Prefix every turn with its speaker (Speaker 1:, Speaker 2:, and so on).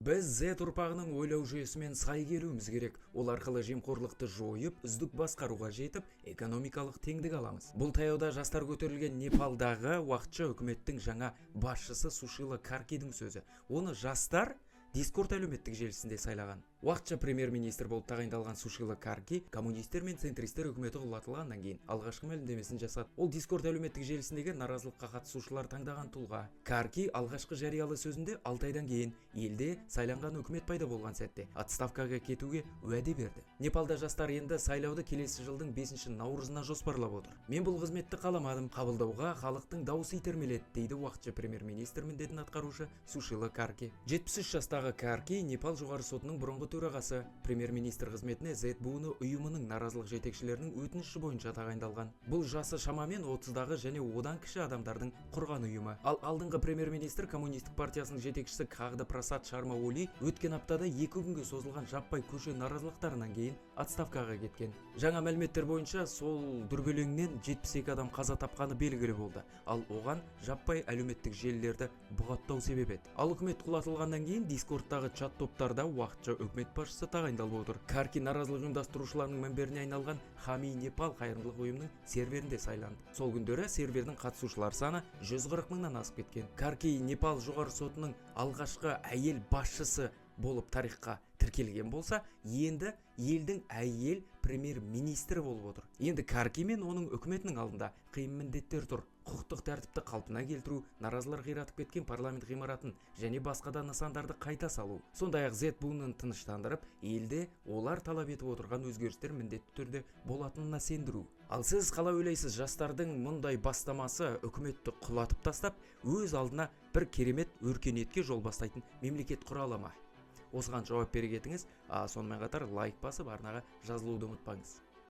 Speaker 1: Біз Z ұрпағының ойлау жүйесімен сай келуіміз керек. Ол арқылы жемқорлықты жойып, үздік басқаруға жетіп, экономикалық теңдік аламыз. Бұл таяуда жастар көтерілген Непалдағы уақытша үкіметтің жаңа басшысы Сушила Каркидің сөзі. Оны жастар Дискорд әлеуметтік желісінде сайлаған. Уақытша премьер-министр болып тағайындалған Сушила Карки коммунистер мен центристер үкіметі құлатылғаннан кейін алғашқы мәлімдемесін жасады. Ол Дискорд әлеуметтік желісіндегі наразылыққа қатысушылар таңдаған тұлға. Карки алғашқы жариялы сөзінде 6 айдан кейін елде сайланған үкімет пайда болған сәтте отставкаға кетуге уәде берді. Непалда жастар енді сайлауды келесі жылдың 5 наурызына жоспарлап отыр. «Мен бұл қызметті қаламадым, қабылдауға халықтың дауысы итермеледі», – дейді уақытша премьер-министр міндетін атқарушы Сушила Карки. 73 жастағы Карки Непал жоғары сотының бұрынғы төрағасы. Премьер-министр қызметіне Z буыны ұйымының наразылық жетекшілерінің өтініші бойынша тағайындалған. Бұл жасы шамамен 30-дағы және одан кіші адамдардың құрған ұйымы. Ал алдыңғы премьер-министр, коммунистік партиясының жетекшісі Кхагда Прасад Шарма Оли өткен аптада 2 күнге созылған жаппай көше наразылықтарынан кейін отставкаға кеткен. Жаңа мәліметтер бойынша, сол дүрбелеңнен 72 адам қаза тапқаны белгілі болды. Ал оған жаппай әлеуметтік желілерді бұғаттау себеп еді. Ал үкімет құлатылғаннан кейін Дискордтағы чат топтарда уақытша үкімет басшысы тағайындалып отыр. Карки наразылық ұйымдастырушыларының мінберіне айналған Хами Непал қайырымдылық ұйымының серверінде сайланды. Сол күндері сервердің қатысушылар саны 140 мыңнан асып кеткен. Карки Непал жоғары сотының алғашқы әйел басшысы болып тарихқа тіркелген болса, енді елдің әйел премьер-министрі болып отыр. Енді Карки мен оның үкіметінің алдында қиын міндеттер тұр: құқықтық тәртіпті қалпына келтіру, наразылар қиратып кеткен парламент ғимаратын және басқа да нысандарды қайта салу, сондай ақ Z буынын тыныштандырып, елде олар талап етіп отырған өзгерістер міндетті түрде болатынына сендіру. Ал сіз қалай ойлайсыз, жастардың мұндай бастамасы үкіметті құлатып тастап, өз алдына бір керемет өркениетке жол бастайтын мемлекет құра ала ма? Осыған жауап бере кетіңіз. Сонымен қатар лайк басып, арнаға жазылуды ұмытпаңыз.